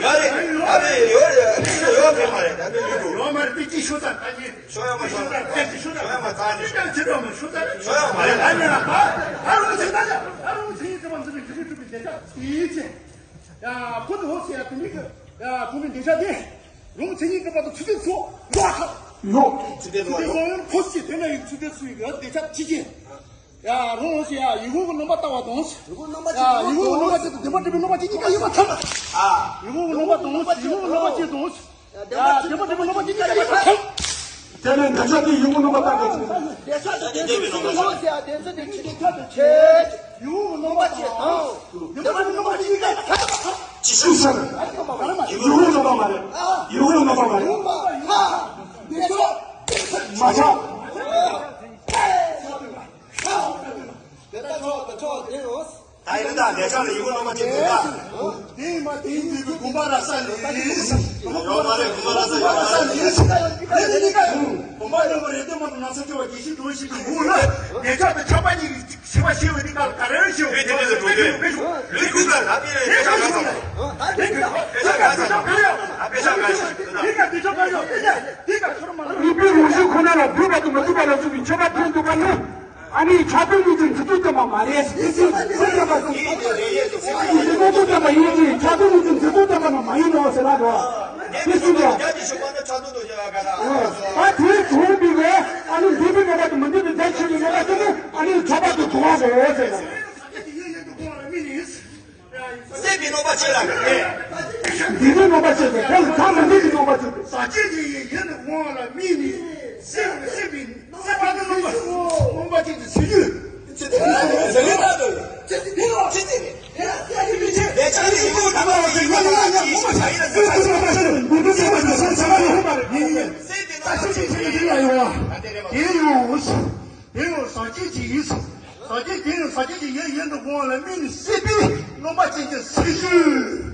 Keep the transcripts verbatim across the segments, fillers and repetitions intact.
ཡོད་རེད། ཨ་ནི་ཡོད་རེད། ཨ་ནི་ཡོད་མ་རེད། ད་ནི་ཡོད་འགྲོ། ཡོད་མ་རེད། དེ་ཅི་ཤོད་ད་ད་ཉིན། ཤོད་ཡ་མ་ཤོད། ཤོད་ཡ་མ་ཚར་ནས། ཤོད་ཡ་མ་རེད། ཨ་ནི་ད་ད་རུང་ཚིག་ད་ད་རུང་ཚིག་གི་བང་ཚིག་གི་ཚིག་གི་ཚིག་གི་ཚིག་གི་ཡ་ཁོ་ཚོ་ཧོ་སི་ཡ་དུ་མི་གི་ཡ་ཁོ་མི་འདི་ཤ་དེ་རུང་ཚིག་གཉིས་ཀྱི་བར་དུ་ཚུད་དེ་ཚོ་ཡོད་ཁ་ཡོད། ཚུད་དེ་ཚོ་ཡོད་ཁོ་སི་དེ་ན་ཡི་ཚུད་དེ་ཚུད་ཡི་འདི་ཤ་ཅི་ཅི། ཡ་རུང་ཞེས་ཡ་ཡི་ཧུ་གི་རྣམ་པ་ལྟ་བ་དང་། ཡི་ཧུ་གི་རྣམ་པ་ཡ་ཡི་ཧུ་གི་རྣམ་པ་ཅན་དང་བདེན་པ་གྲུབ་པའི་རྣམ་པ་ཅན་གཉིས་ཀ་ཡོད་པར་ཐལ། ཡི་ཧུ་གི་རྣམ་པ་དང་ཡི་ཧུ་གི་རྣམ་པ་ཅན་དང་། ཡ་བདེན་པ་གྲུབ་པའི་རྣམ་པ་ཅན་གཉིས་ཀ་ཡོད་པར་ཐལ། དེ་ནས་འདི་ཤ་དེ་ཡི་ཧུ་རྣམ་པ་ལྟ་བ་དང་། བདེན་པ་གྲུབ་པའི་རྣམ་པ་ཅན་དང་། ཡི་ཧུ་གི་རྣམ་པ་ཅན་དང་། བདེན་པ་གྲུབ་པའི་རྣམ་པ་ཅན་གཉིས་ཀ་ཡོད་པར་ཐལ། ཅི་ཞིག་ཟེར། ཡི་ཧུ་རྣམ་པ་མ་རེད། ཡི་ཧུ་རྣམ་པ་མ་རེད། མ་ཆགས། དེ་ལྟ་ཆོག་དེ་ཆོག་དེ་ཡོད། ད་ཡིན་ད་ལས་ཀ་ལ་ཡི་ཧུ་རྣམ་པ་ཅན་དེ་ད། དེ་མ་དེ་ཡིན་དུས་དགོན་པ་ར་ས་ལས། ཡོད་མ་རེད། དགོན་པ་ར་ས་ཡོད་མ་རེད། དེ་ནི་ནི་ཀ་ཡོད། དགོན་པ་རྣམ་པ་རེད་དེ་མ་ན་ཚ་སྐྱོ་བ་དགེ་བཤེས་འགྲོ་ཞིག་གི་ངོ་ལ་ཉེ་ཆར་དུ་ཆགས་པ་གཉིས་ཀྱི་ཞི་བ་ཞི་བ་འདི་ག་ལ་ག་རེ་ཞིག་ཡོད། དེ་དེ་དེ་འགྲོ་དེ་ལུས་ཁུག་ལ་ད་དེ་དེ་ཆགས་ཀ་སོང་། ད་དེ་ག་དེ་ཆགས་ཀ་སོང་། ད་དེ་ཆགས་ཀ་སོང་། དེ་ག་དེ་ཆགས་ཀ་སོང་། དེ་ག་དེ་ག་ཁྱོད་མ་ལ་རིག་པའི་ལུང་གཞི་ཁོ་ན་ལ་འདུས་པ་དང་མི་འདུས་པ་ལ་སོགས་པའི་ཁྱད་པར་ཐོན་འདུག་པ་ནི། ཨ་ནི་ཕྱག་རྡོར་གཉིས་ཀྱི་མཛད་དུ་བསྟན་པ་མ་རེད། དེ་ཚོས་ཚུར་བསྟན་པ་དང་། ཨ་ནི་མཛད་དུ་བསྟན་པ་ཡིན་གྱི་ཕྱག་རྡོར་གཉིས་ཀྱི་མཛད་དུ་བསྟན་པ་ནི་མ་ཡིན་ནོ་ཟེར་ལ་འགྲོ། དེ་ཚུར་འགྲོ། ད་དེ་བྱུང་བའི་ཨ་ནི་འདུས་པའི་རྣམ་པ་དང་མི་འདུས་པའི་རྫས་ཆོས་ཀྱི་རྣམ་པ་དེ་ནི་ཨ་ནི་ཁྱད་པར་དུ་གྲུབ་པ་རེད་ཟེར། སྲིད་པའི་རྣམ་པ་ཅན་ལ་ངེས། འདུས་པའི་རྣམ་པ་ཅན་དེ་ཁོ་ལ་ཐ་མི་འདུས་ཀྱི་རྣམ་པ་ཅན་དེ། ཟག་བཅས་དེ་ཡི་ཡིད་ནི་དབང་ལ་དམིགས་ནས་སྲིད་པའི་སྲིད་པའི་རྣམ་པ་ཅན་དུ་སྲིད་རྒྱུ། རྣམ་པ་ཅན་དུ་སྲིད་རྒྱུ། ཅི་སྟེ་ཟེར་ལེ་ད་དོ། ཅི་སྟེ་ཅི་སྟེ་ལས་ཆ་ལས་ཡིན་གོ་ད་མ་བ་ཟེར་ཡོད་ན་ཡང་མ་བྱ་ཡིན་ན་ཟེར་ས་ཆ་ཡོད་པ་རེད། ཡིན་ཡིན། ད་ཤི་ཤི་ཤི་ཤི་ཡ་ཡོད་བ། དེ་ཡོད། དེ་ཡང་ཟག་བཅས་ཀྱི་ཡིད་ཟེར། ཟག་བཅས་དེ་ཡང་ཟག་བཅས་ཀྱི་ཡིད་ཡིན་དུ་བསྒོམ་པ་ལ་དམིགས་ནས་སྲིད་པའི་རྣམ་པ་ཅན་གྱི་སྲིད་ཞུ།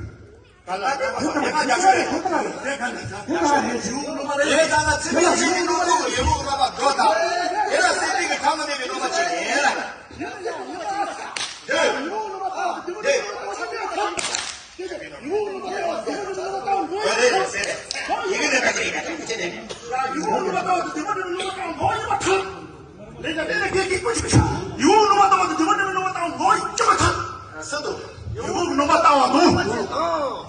ག་ལ་དེ་ག་ལ་དེ་ག་ལ་དེ་ག་ལ་དེ་ག་ལ་དེ་ག་ལ་དེ་ག་ལ་དེ་ཚེ་འདི་ཡིད་འོང་རྣམ་པ་ཡིན་ན་ཚེ་འདི་ཡིད་འོང་རྣམ་པ་འགྲོ་དང་། དེ་ལ་སྲིད་པའི་གི་ཐ་མ་མེད་པའི་རྣམ་པ་ཅན་ཡིན་ལ། དེ་ཡིད་འོང་རྣམ་པ་དེ་ཡིད་འོང་རྣམ་པ་ཡིན་ན་ཚེ་འདི་ཡིད་འོང་རྣམ་པ་ཡིན་ན་ཚེ་འདི་ཡིད་འོང་རྣམ་པ་ཡིན་ན་ཚེ་འདི་ཡིད་འོང་རྣམ་པ་ཡིན་ན་ཚེ་འདི་ཡིད་འོང་རྣམ་པ་ཡིན་ན་ཚེ་འདི་ཡིད་འོང་རྣམ་པ་ཡིན་ན་ཚེ་འདི། ལས་ཀྱང་ལས་ལ་སྐད་ཅིག་ཀུན་གཞི་ཕྱིར། ཡིད་འོང་རྣམ་པར་ལྟ་བ་དང་དེ་མ་དྲན་པའི་རྣམ་པར་ལྟ་བ་ངོ་བོ་ཉིད་ཀྱང་མི་འཐད། ཡིད་འོང་རྣམ་པར་ལྟ་བ་དང་།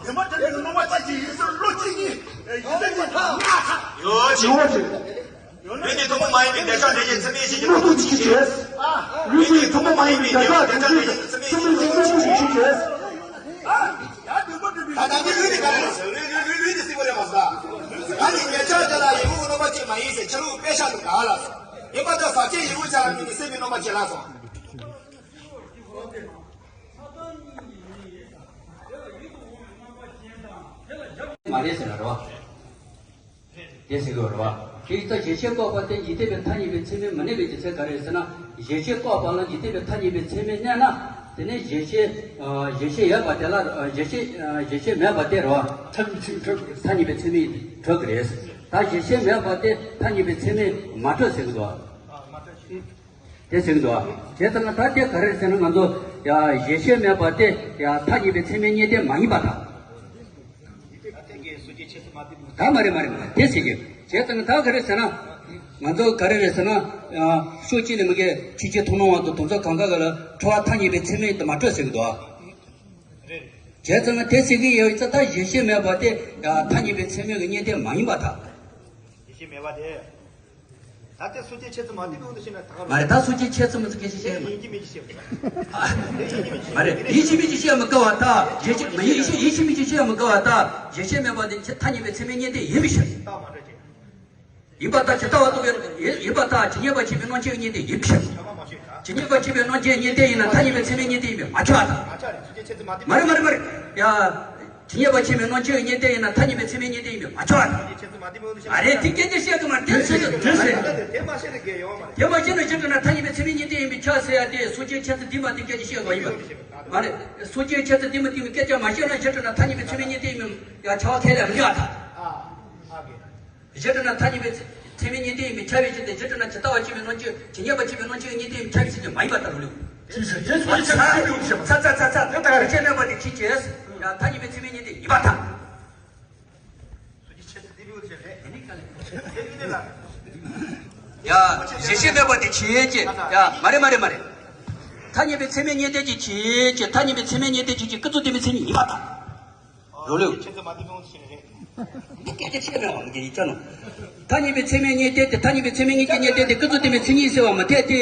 དེ་མ་དྲན་པའི་རྣམ་པར་ཅན་གྱི་ཡིད་ཟེར་བློ་གཅིག་ཉིད། ཡིད་ཟེར་གྱི་ལྔ་ཐ། ཡོད་ཅིག་ཡོད་ཅིག་ལུས་ཀྱི་ཐུན་མོང་མ་ཡིན་པའི་འདོད་ཆགས་འདྲེན་བྱེད་ཚད་མེད་བཞི་གི་བློ་ལྟ་བུ་ཅིག་བྱས། ལུས་ཀྱི་ཐུན་མོང་མ་ཡིན་པའི་འདོད་ཆགས་འདྲེན་བྱེད་ཚད་མེད་བཞི་གི་བློ་ལྟ་བུ་ཅིག་བྱས། ད་ལྟ་མི་ལུས་ནི་ག་རེ་རེད་ཟེར། ལུས་ལུས་ལུས་ལུས་ནི་སྲིད་པ་རེད་མ་ཟེར། ད་ནི་འདོད་ཆགས་དེ་ལ་ཡིད་འོང་རྣམ་པ་ཅན་མ་ཡིན་ཟེར་ཕྱི་རོལ་པའི་ཤ་དུ་ག་ལ་ཟེར། ཡིན་པ་ལྟར་ཟག་བཅས་ཡིད་འོང་ཆ་ལ་དམིགས་ནས་སྲིད་པའི་རྣམ་པ་ཅན་ལ་སོགས། མ་རེད་ཟེར་ན་རོ། དེ་ཟེར་དགོས་རེད་བ། དེ་ཡིན་ཙང་གཞལ་བྱས་བཀག་པ་སྟེ་འཇིག་རྟེན་པའི་མཐའ་གཉིས་པའི་ཚད་མས་མི་གནས་པའི་རྒྱུ་མཚན་ག་རེ་རེད་ཟེར་ན། གཞལ་བྱས་བཀག་པ་ལ་འཇིག་རྟེན་པའི་མཐའ་གཉིས་པའི་ཚད་མས་གནས་ན། དེ་ནས་གཞལ་བྱས། ཨ། གཞལ་བྱས་ཡོད་པ་དེ་ལ། ཨ། གཞལ་བྱས། ཨ། གཞལ་བྱས་མེད་པ་དེ་རེད་བ། མཐའ་གཉིས་པའི་ཚད་མས་གྲོལ་གྱི་རེད། མཐའ་གཉིས་པའི་ཚད་མས་གྲོལ་གྱི་རེད། ད་གཞལ་བྱས་མེད་པ་དེ་མཐའ་གཉིས་པའི་ཚད་མས་མ་གྲོལ་ཟེར་གྱི་འདུག་བ། དེ་ཟེར་གྱི་འདུག་བ། བྱས་ཙང་ད་དེ་ག་རེ་རེད་ཟེར་ན། ང་ཚོ་ཡ་གཞལ་བྱས་མེད་པ་དེ་ཡ་མཐའ་གཉིས་པའི་ཚད་མས་རྙེད་དེ་མ་ཡིན་པར་ཐལ། ད་མ་རེད་མ་རེད་མ་རེད། དེ་ཟེར་གྱི། བྱས་ཙང་ད་ག་རེ་ཟེར་ན། ང་ཚོ་ག་རེ་རེད་ཟེར་ན། ཕྱོགས་གཅིག་ནས་མི་དགེ་ཆོས་ཅན་ཐུན་མོང་བ་དང་དོན་རྫོགས་གང་ག་ག་ལ་གྲོལ་བ་མཐའ་གཉིས་པའི་ཚད་མས་དེ་མ་གྲོལ་ཟེར་གྱི་འདུག་བ། བྱས་ཙང་དེ་ཟེར་གྱི་ཡོད་ཙང་ད་གཞལ་བྱས་མེད་པ་དེ་ཡ་མཐའ་གཉིས་པའི་ཚད་མས་རྙེད་དེ་མ་ཡིན་པར་ཐལ། གཞལ་བྱས་མེད་པ་དེ། ད་ལྟའི་སོ་སྐྱེའི་ཆོས་ཚུལ་མ་བསྡུས་པའི་དབང་དུ་བྱས་ན་ད་ག་རེད། ད་སོ་སྐྱེའི་ཆོས་ཚུལ་མ་བསྡུས་སྐད་ཆ་བཤད་ཡིན་གཅིག་མིན་གཅིག་བཤད་དགོས། མ་རེད། ཡིན་གཅིག་མིན་གཅིག་བཤད་མི་དགའ་བ་ད་གཞལ་བྱེད་མ་ཡིན། ཡིན་གཅིག་མིན་གཅིག་བཤད་མི་དགའ་བ་ད་གཞལ་བྱེད་མེད་པ་དེ་མཐའ་གཉིས་པའི་ཚད་མས་རྙེད་དེ་ཡིན་པའི་ཕྱིར། ཡིན་པར་ཐལ། ཇི་ལྟ་བ་རྟོགས་པའི་ཡིན་པར་ཐལ། ཇི་སྙེད་པར་མཆིས་པའི་སྣང་མཆེད་ཀྱིས་རྙེད་དེ་ཡིན་པའི་ཕྱིར། ཇི་སྙེད་པར་མཆིས་པའི་སྣང་མཆེད་རྙེད་དེ་ཡིན་ན་མཐའ་གཉིས་པའི་ཚད་མས་རྙེད་དེ་ཡིན་པས་མ་ཁྱབ་པར་ཐལ། མ་རེད་མ་རེད་མ་རེད། ཡ། ཇི་སྙེད་པར་མཆིས་པའི་སྣང་མཆེད་ཀྱིས་རྙེད་དེ་ཡིན་ན་མཐའ་གཉིས་པའི་ཚད་མས་རྙེད་དེ་ཡིན་པས་མ་ཁྱབ་པར་ཐལ། མ་རེད། དེ་སྐད་ཆ་བཤད་གི་མ་རེད། དེ་བཤད་གི་དེ་བཤད་གི་དེ་མ་བཤད་ན་དགེ་ཡོད་མ་རེད། དེ་མ་བཤད་ན་ཇི་ལྟར་ན་མཐའ་གཉིས་པའི་ཚད་མས་རྙེད་དེ་ཡིན་པས་ཁྱབ་ཟེར་ཡ་དེ་སོ་སྐྱེའི་ཆོས་ཚུལ་འདུས་མ་བསྡུས་སྐད་ཆ་བཤད་དགོས་ཡིན་པ་མ་རེད། སོ་སྐྱེའི་ཆོས་ཚུལ་འདུས་མ་བསྡུས་སྐད་ཆ་མ་བཤད་ན་ཇི་ལྟར་ན་མཐའ་གཉིས་པའི་ཚད་མས་རྙེད་དེ་ཡིན་པས་ཡ་ཁྱབ་པ་ཁས་ལེན་མི་འཇོག་ཐལ། ཇི་ལྟར་ན་མཐའ་གཉིས་པའི་ཚད་མས་རྙེད་དེ་ཡིན་པས་ཁྱབ་པའི་ཕྱིར་ཏེ། ཇི་ལྟར་ན་ཇི་ལྟ་བར་མཆིས་པའི་སྣང་མཆེད་ཇི་སྙེད་པར་མཆིས་པའི་སྣང་མཆེད་ཀྱིས་རྙེད་དེ་ཡིན་པས་ཁྱབ་པའི་ཕྱིར་ཏེ་མ་ཡིན་པར་ཐལ། རོ་ལེའུ། ཅི་ཟེར། དེ་སོ་སྐྱེའི་ཆོས་ཚུལ་འདུས་མ་བསྡུས་ཟེར་བ། ཚ་ཚ་ཚ་ཚ་དེ་ལྟར་རེ་ཆད་མེད་པ་དེ་ཅི་བྱེད། ཡང་མཐའ་གཉིས་པའི་ཚད་མས་རྙེད་དེ་ཡིན་པར་ཐལ། ཡ། གཞལ་བྱེད་མེད་པ་དེ་ཅི་བྱེད། ཡ། མ་རེད་མ་རེད་མ་རེད། མཐའ་གཉིས་པའི་ཚད་མས་རྙེད་དེ་ཅི་བྱེད། མཐའ་གཉིས་པའི་ཚད་མས་རྙེད་དེ་ཅི་བྱེད། ཀུན་རྫོབ་བདེན་པའི་མཚན་ཉིད་ཡིན་པར་ཐལ། རོ་ལེའུ། འདི་སྐད་ཆ་བཤད་ན་འོང་གི་ཡིན་ཅག་ནོ། མཐའ་གཉིས་པའི་ཚད་མས་རྙེད་དེ་དེ་མཐའ་གཉིས་པའི་ཚད་མས་རྙེད་དེ་རྙེད་དེ་དེ་ཀུན་རྫོབ་བདེན་པའི་མཚན་ཉིད་ཟེར་བ་མི་འཐད་དེ།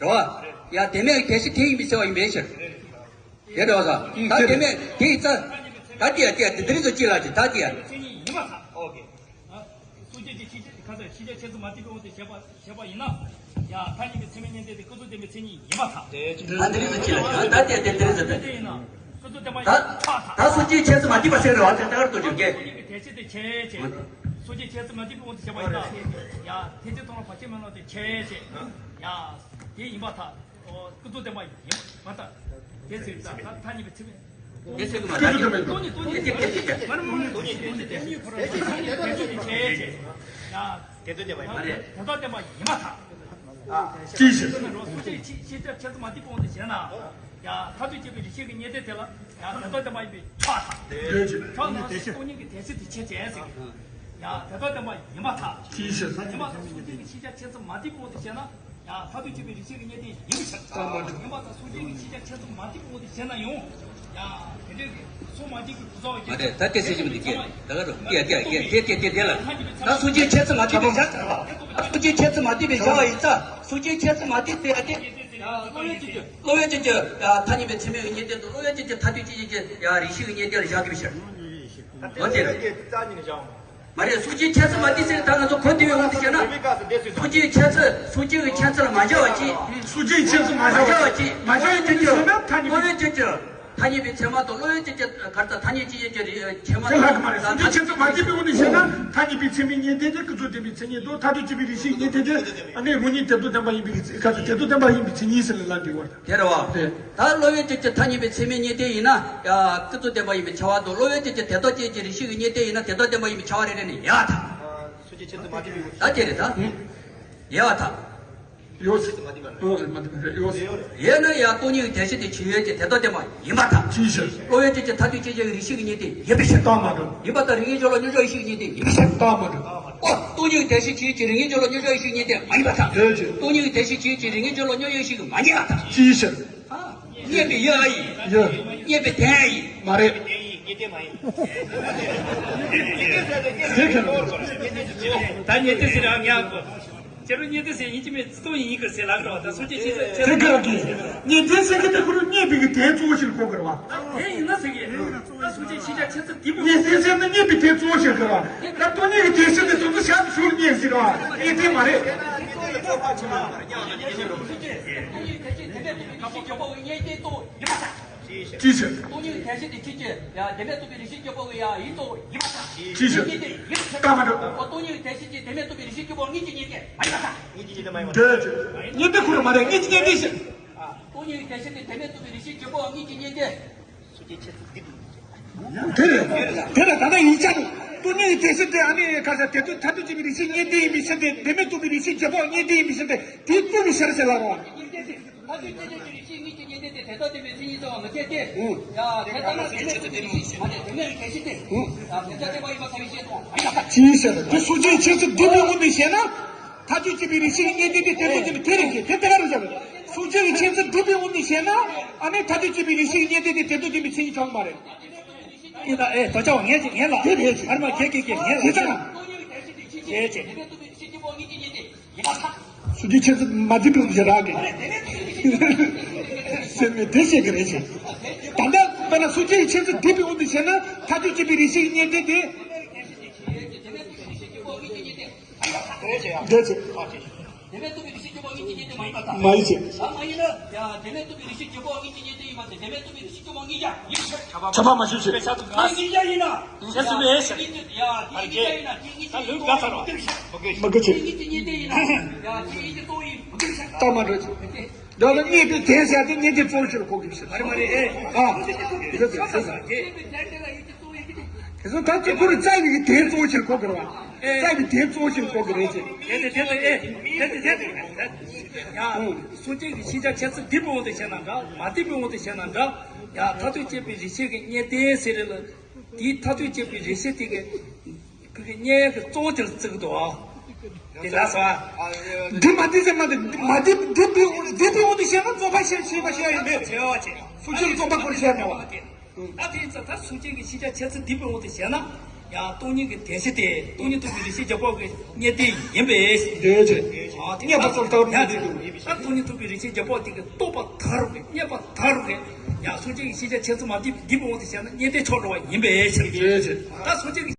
རེད་བ། ཡ་དེ་མེད་དེ་ཞིག་དེ་ཡིན་པའི་ཟེར་བ་ཡིན་པའི་ཕྱིར། དེ་འདྲ་བ་ས། ད་དེ་མེད་དེ་ཡིན་ཙང་། ད་དེ་ཡ་དེ་ཡ་དེ་འདི་རིགས་ཚོ་ཅི་ལ་ཅི་ད་དེ་ཡ། སོ་སྐྱེ་ཅིག་ཤེས་བྱ་ཁ་ཚ་ཤེས་བྱ་ཆོས་ཚུལ་མ་བསྡུས་པའི་དབང་དུ་བྱས་པ་བྱས་པ་ཡིན་ན། ཡང་མཐའ་གཉིས་པའི་ཚད་མས་རྙེད་དེ་དེ་ཀུན་རྫོབ་བདེན་པའི་མཚན་ཉིད་ཡིན་པར་ཐལ། ད་འདི་རིགས་ཚོ་ཅི་ལ་ཅི་ད་དེ་དེ་འདི་རིགས་ཚོ་དེ། དེ་ཡིན་ན་ཀུན་རྫོབ་བདེན་པ་ཡིན་པར་ཐལ། ད་སོ་སྐྱེའི་ཆོས་ཚུལ་མ་བསྡུས་པ་ཟེར་རེད་བ་དེ་ལྟར་དུ་བརྗོད་ཀྱི། སོ་སྐྱེ་གི་དེ་ཕྱིར་དེ་བྱས་བྱས། སོ་སྐྱེའི་ཆོས་ཚུལ་མ་བསྡུས་པའི་དབང་དུ་བྱས་པ་ཡིན་ན། ཡང་དེ་ཚེ་མཐོང་ལ་བར་ཆད་མེད་ལོ་དེ་བྱས་བྱས། ཡང་དེ་ཡིན་པར་ཐལ། ཀུན་རྫོབ་བདེན་པ་ཡིན་པར་ཐལ། དེ་ཚེ་ད་མཐའ་གཉིས་པའི་ཚད་མས། དེ་ཚེ་ཀུན་མ་ཐལ། སྟོང་ཉིད་སྟོང་ཉིད་དེ་དེ་དེ་དེ་མ་རེད་མ་རེད། སྟོང་ཉིད་སྟོང་ཉིད་དེ་དེ་ཚོ་དེ་བྱས་བྱས། ཡ། དེ་ཚོ་བདེན་པ་ཡིན་མ་རེད། དོན་དམ་བདེན་པ་ཡིན་པར་ཐལ། ཅི་ཞིག་སོ་སྐྱེ་ཤེས་བྱ་ཆོས་ཚུལ་མ་བསྡུས་པའི་དབང་དུ་བྱས་ན། ཡ། མཐར་ཐུག་དཔྱད་པའི་རིགས་ཤེས་ཀྱི་རྙེད་དོན་དེ་ལ་ཡང་དོན་དམ་བདེན་པ་ཡིན་པས་ཁྱབ་པར་ཐལ། ཁྱབ་ན་སྟོང་ཉིད་ཀྱི་དེ་ཚེ་དེ་བྱས་བྱས་ཟེར་གི། ཡང་དོན་དམ་བདེན་པ་ཡིན་པར་ཐལ། ཡིན་པ་དང་སོ་སྐྱེ་གི་ཤེས་བྱ་ཆོས་ཚུལ་མ་བསྡུས་པའི་དབང་དུ་བྱས་ན། ཡང་མཐར་ཐུག་དཔྱད་པའི་རིགས་ཤེས་ཀྱི་རྙེད་དོན་ཡིན་པའི་ཕྱིར། ཡིན་པ་དང་སོ་སྐྱེ་གི་ཤེས་བྱ་ཆོས་ཚུལ་མ་བསྡུས་པའི་དབང་དུ་བྱས་ན་ཡང་། ཡང་དེ་འདྲའི་སོ་མ་བསྡུས་ཀྱི་བུ་ཚ་བ། མ་རེད། ད་དེ་ཟེར་གྱི་མི་འདུག་གས། ད་ག་རུ་དེ་ཡ་དེ་ཡ་དེ་དེ་དེ་དེ་ལ། ད་སོ་སྐྱེའི་ཆོས་ཚུལ་མ་བསྡུས་པའི་བྱ་བ། སོ་སྐྱེའི་ཆོས་ཚུལ་མ་བསྡུས་པའི་བྱ་བ་ཡིན་ཙང་སོ་སྐྱེའི་ཆོས་ཚུལ་མ་བསྡུས་ཟེར་ཡ་དེ། ཡང་བློ་ཡུལ་གཅིག་གི། བློ་ཡུལ་གཅིག་གི་ཡང་མཐའ་གཉིས་པའི་ཚད་མའི་རྙེད་དོན་དང་བློ་ཡུལ་གཅིག་གི་མཐར་ཐུག་དཔྱད་ཀྱི་ཡང་རིགས་ཤེས་ཀྱི་རྙེད་དོན་ལ་བཞག་དགོས་པའི་ཕྱིར། འོ་དེ་རེད། མ་རེད། སོ་སྐྱེའི་ཆོས་ཚུལ་མ་བསྡུས་ཟེར་ད་ང་ཚོ་གོ་བདེ་བའི་དབང་དུ་བྱས་ན། སོ་སྐྱེའི་ཆོས་ཚུལ་སོ་སྐྱེ་གི་ཆོས་ཚུལ་ལ་མ་བཞག་པ་ཅིག་སོ་སྐྱེའི་ཆོས་ཚུལ་མ་མ་བཞག་པ་ཅིག་མ་བཞག་པའི་དོན་གྱི། བློ་ཡུལ་གཅིག་གི། ཐ་སྙད་པའི་ཚད་མ་དང་བློ་ཡུལ་དཔྱད་བྱེད་ཀྱི་གར་ལྟར་ཐ་སྙད་དཔྱད་བྱེད་ཀྱི་རིགས་ཚད་མ་དེ་ལྷག་གི་མ་རེད། ད་སོ་སྐྱེའི་ཆོས་ཚུལ་མ་བརྟེན་པའི་དབང་དུ་བྱས་ན་ཐ་སྙད་པའི་ཚད་མའི་གཉིས་ལྡན་དེ་ཀུན་རྫོབ་བདེན་པའི་མཚན་ཉིད་དང་མཐར་ཐུག་དཔྱད་པའི་རིགས་ཤེས་གཉིས་ལྡན་དེ་ཨ་ནི་རང་ཉིད་དེ་དང་ལྡན་པ་ཡིན་པའི་རིགས་ཚད་ཀ་ཚོད་དེ་དང་ལྡན་པ་ཡིན་པའི་མཚན་ཉིད་ཟེར་ལ་ལབ་འདི་བར། དེ་རེད་བ། དེ། ད་བློ་ཡུལ་དཔྱད་བྱེད་ཀྱི་ཐ་སྙད་པའི་ཚད་མའི་གཉིས་ལྡན་ཡིན་ན་ཡ་ཀུན་རྫོབ་བདེན་པ་ཡིན་པའི་ཁྱབ་པ་དང་བློ་ཡུལ་དཔྱད་བྱེད་ཀྱི་དེ་ལྟོ་དཔྱད་ཀྱི་རིགས་ཤེས་ཀྱི་གཉིས་ལྡན་ཡིན་ན་དེ་ལྟོ་བདེན་པ་ཡིན་པའི་ཁྱབ་པ་རེ་རེ་ནས་ཡ་ད། ད་དེ་རེད་ད། ཡ་ད། ཡོད། ཨོ་མ་དེ་རེད་ཡོད། ཡོད་ན་ཡང་སྟོང་ཉིད་ཀྱི་དོན་གཞི་དེ་ཆོས་ཅན་གྱི་དེ་ལྟོ་བདེན་པ་ཡིན་པར་ཐལ། ཅིའི་ཕྱིར། བློ་ཡུལ་དཔྱད་ཀྱི་མཐར་ཐུག་དཔྱད་བྱེད་ཀྱི་རིགས་ཤེས་ཀྱི་གཉིས་ལྡན་ཡིན་པའི་ཕྱིར། རྟགས་མ་གྲུབ། ཡིན་པར་ཐལ། རིགས་ངེས་འཇོག་ལ་སྙོམས་འཇུག་ཡེ་ཤེས་ཀྱི་གཉིས་ལྡན་ཡིན་པའི་ཕྱིར། རྟགས་མ་གྲུབ། ཨོ་སྟོང་ཉིད་ཀྱི་དོན་གཞི་ཆོས་ཅན་རིགས་ངེས་འཇོག་ལ་སྙོམས་འཇུག་ཡེ་ཤེས་ཀྱི་གཉིས་ལྡན་མ་ཡིན་པར་ཐལ། ཡོད་ཅེས། སྟོང་ཉིད་ཀྱི་དོན་གཞི་ཆོས་ཅན་རིགས་ངེས་འཇོག་ལ་སྙོམས་འཇུག་ཡེ་ཤེས་ཀྱི་མ་ཡིན་པར་ཐལ། ཅིའི་ཕྱིར། ཨ། རྙེད་པའི་ཡུལ་ཨ་ཡིན། ཡོད། རྙེད་པའི་དོན་ཨ་ཡིན། མ་རེད། དེ་ག་རེད། ད་རྙེད་དེ་ཟེར་ཨ་ངས་ཨ་གོ། ཁྱེད་རང་རྙེད་དེ་ཟེར་ཡིན་གཅིག་མིན་གཅིག་སྟོང་ཉིད་ཡིན་གྱི་ཟེར་ལབ་རོགས། ད་སོ་སྐྱེ་ཤེས་བྱ་ཆེ། དེ་ག་རེད། རྙེད་དེ་ཟེར་གྱི་དེ་ཁོ་རང་རྙེད་པའི་གི་དོན་གཙོ་བོ་ཞིག་གོ་དགོས་རེད་བ། དེ་ཡིན་ན་ཟེར་གྱི། ད་སོ་སྐྱེ་ཤེས་བྱ་ཆེ་ཚུལ་འདི་པོ། རྙེད་དེ་ཟེར་ན་རྙེད་པའི་དོན་གཙོ་བོ་ཞིག་གོ་བ། ད་སྟོང་ཉིད་ཀྱི་དོན་གཞི་དེ་དོན་དུ་ཞབས་ཞུ་རྙེད་ཟེར་བ། རྙེད་དེ་མ་རེད། ཅིའི་ཕྱིར། སྟོང་ཉིད་ཀྱི་དོན་གཞི་དེ་ཆོས་ཅན་ཡང་བདེན་མེད་རྟོགས་པའི་རིགས་ཤེས་བརྗོད་པ་ཡང་ཡིན་རྟོགས་ཡིན་པར་ཐལ། ཅིའི་ཕྱིར། སྟོང་ཉིད་ཀྱི་དོན་གཞི་དེ་ཆོས་ཅན་ཡང་བདེན་མེད་རྟོགས་པའི་རིགས་ཤེས་བརྗོད་པ་ཡང་ཡིན་རྟོགས་ཡིན་པར་ཐལ། ཅིའི་ཕྱིར། རྙེད་དེ་ཡིན་པར་ཐལ། རྟགས་མ་གྲུབ། སྟོང་ཉིད་ཀྱི་དོན་གཞི་དེ་བདེན་མེད་རྟོགས་པའི་རིགས་ཤེས་བརྗོད་པ་དངོས་ཀྱི་རྙེད་དེ་མ་ཡིན་པར་ཐལ། དངོས་ཀྱི་རྙེད་དེ་མ་ཡིན་པར་ཐལ། དེ་རྙེད་དེ་ཁོ་རང་མ་རེད། དངོས་ཀྱི་རྙེད་དེ་ཞིག་སྟོང་ཉིད་ཀྱི་དོན་གཞི་དེ་བདེན་མེད་རྟོགས་པའི་རིགས་ཤེས་བརྗོད་པ་དངོས་ཀྱི་རྙེད་དེ། དེ་རེད། དེ་ལ་ད་ལྟ་ཡིག་ཆ་དུ་སྟོང་ཉིད་ཀྱི་དོན་གཞི་དེ་ཨ་ནི་ཁ་ས་དེ་དུས་མཐར་ཐུག་དཔྱད་པའི་རིགས་ཤེས་རྙེད་དེ་ཡིན་པའི་ཕྱིར་ཏེ། བདེན་མེད་རྟོགས་པའི་རིགས་ཤེས་བརྗོད་པ་རྙེད་དེ་ཡིན་པའི་ཕྱིར་ཏེ། དེ་ཀུན་ནས་ཤར་ཟེར་ལ་རོ། མཐར་ཐུག་དཔྱད་བྱེད་ཀྱི་རིགས་ཤེས་དངོས་ཀྱི་རྙེད་དེ་དེ་དོན་དམ་པའི་མཚན་ཉིད་ཙམ་པ་མི་འཐད་དེ། ཡང་དེ་ལྟ་ན་བདེན་མེད་རྟོགས་པའི་རིགས་ཤེས་མ་ནས་བདེན་མེད་ཀྱི་དོན་གཞི་དེ། ཡང་དེ་ལྟ་དེ་པ་ཡིན་པར་ཐལ་བའི་ཕྱིར་དང་། ཅིའི་ཕྱིར། དེ་སོ་སྐྱེའི་ཆོས་ཚུལ་སྒྲུབ་པའི་དབང་དུ་བྱས་ན། མཐར་ཐུག་དཔྱད་པའི་རིགས་ཤེས་རྙེད་དེ་དེ་དོན་དམ་པའི་དེ་རེད་ཀྱི་དེ་དེ་ག་རེ་བྱ་བ། སོ་སྐྱེའི་ཆོས་ཚུལ་སྒྲུབ་པའི་དབང་དུ་བྱས་ན། ཨ་ནི་མཐར་ཐུག་དཔྱད་པའི་རིགས་ཤེས་རྙེད་དེ་དེ་དོན་དམ་པའི་མཚན་ཉིད་ཆགས་མ་རེད། ཨེ་ད་ཨེ་ད་ཅག་ངས་ཅིག་ངས་ལ་དེ་རེད་ཀྱི། ཨ་མ་ཁྱེད་ཀྱིས་ཀྱིས་ངས་ལ་དེ་ཅག་ངས་ཅིག་སོ་སྐྱེའི་ཆོས་ཚུལ་མ་བརྟེན་པའི་དབང་དུ་བྱས་རག་གི། སེམས་ནས་དེ་བཤད་ཀྱི་རེད་ཅེས། ད་ལྟ་དཔེར་ན་སོ་སྐྱེའི་ཆོས་ཚུལ་བརྟེན་པའི་དབང་དུ་བྱས་ན་མཐར་ཐུག་དཔྱད་པའི་རིགས་ཤེས་རྙེད་དེ་དེ། འདོད་ཅེས། བདེན་མེད་རྟོགས་པའི་རིགས་ཤེས་བརྗོད་པ་དངོས་ཀྱི་རྙེད་དེ་མ་ཡིན་པར་ཐལ། བདེན་མེད་རྟོགས་པའི་རིགས་ཤེས་བརྗོད་པ་དངོས་ཀྱི་རྙེད་དེ་མ་ཡིན་པར་ཐལ། མ་ཡིན་ཅེས། ད་མ་ཡིན་ན་ཡང་བདེན་མེད་རྟོགས་པའི་རིགས་ཤེས་བརྗོད་པ་དངོས་ཀྱི་རྙེད་དེ་ཡིན་པར་ཐལ། བདེན་མེད་རྟོགས་པའི་རིགས་ཤེས་བརྗོད་པ་དངོས་ཀྱི་ཡིན་པར་ཐལ། ཁྱབ་པ་མ་བྱེད་ཅེས། དངོས་ཀྱི་ཡིན་ན། ཁྱེད་ཚོས་བས་ཤེས། ཡ་དེ་ཡིན་ཅེས་ཡིན་ན་དེ་ངེས་ཅན་ཡིན་རྟོགས་ཡིན་མ་གི་ཅེས། དངོས་ཀྱི་རྙེད་དེ་ཡིན་ན་ཡ་དེ་ངེས་ཅན་རྟོགས་ཡིན་མ་གི་ཅེས། རྟགས་མ་གྲུབ་ཅེས། ཡང་ན་རྙེད་པའི་དོན་ཟེར་ཏེ་རྙེད་དེ་གཙོ་བོ་ཞིག་གོ་དགོས་ཞེས། མ་རེད་མ་རེད་ཨེ། ཨ། དེ་ཚོ་ད་ཅི་ཁོ་རང་རྩ་བའི་དོན་གཙོ་བོ་ཞིག་གོ་དགོས་རེད་བ། རྩ་བའི་དོན་གཙོ་བོ་ཞིག་གོ་དགོས་རེད་ཅེས། དེ་དེ་དེ་དེ་ཨེ་དེ་དེ་དེ་དེ་ཡང་སོ་སྐྱེ་གི་ཤེས་བྱ་ཁྱད་ཚུལ་འདི་པའི་དབང་དུ་བྱས་ན་འདྲ་མ་འདི་པའི་དབང་དུ་བྱས་ན་འདྲ། ཡང་མཐར་ཐུག་དཔྱད་པའི་རིགས་ཤེས་ཀྱི་རྙེད་དེ་ཟེར་རེད་ལ། དེའི་མཐར་ཐུག་དཔྱད་པའི་རིགས་ཤེས་དེ་གི་ཁོ་གི་རྙེད་ཡག་གི་གཙོ་བོ་དེ་ལ་བརྩི་གི་འདུག་ཨ། དེ་ལ་སོ། འདི་མ་འདི་ཟེར་མ་འདི་མ་འདི་འདི་འདི་འདི་འདི་འོ་འདི་བཤད་ན་རྩོམ་པ་བཤད་བཤད་པ་བཤད་ཡ་མེད། བྱེད་བ་བྱེད། སུ་ཅིར་རྩོམ་པ་སྐོར་བཤད་མེད་བ། ད་དེ་ཚོ་ད་སུ་ཅིར་གྱི་ཤེས་བྱ་ཁྱད་ཚུལ་འདི་པའི་འོ་དེ་བཤད་ན་ཡང་སྟོང་ཉིད་ཀྱི་དོན་གཞི་དེ་སྟོང་ཉིད་རྟོགས་པའི་རིགས་ཤེས་བརྗོད་པ་གི་རྙེད་དེ་ཡིན་པས། འདོད་བྱེད། ཨ་དེ་རྙེད་པ་ཚོར་ལྟ་བུ་ཡང་མི་འདུག་ད་སྟོང་ཉིད་རྟོགས་པའི་རིགས་ཤེས་བརྗོད་པ་དེ་གི་རྟོགས་པ་ཐལ་རུ་གི་རྙེད་པ་ཐལ་རུ་གི་ཡང་སུ་ཅིར་གྱི་ཤེས་བྱ་ཁྱད་ཚུལ་མ་འདི་འདི་པའི་འོ་དེ་བཤད་ན་རྙེད་དེ་ཆོག་འགྲོ་བ་ཡིན་པས། འདོད་བྱེད། ད་སུ་ཅིར་གྱི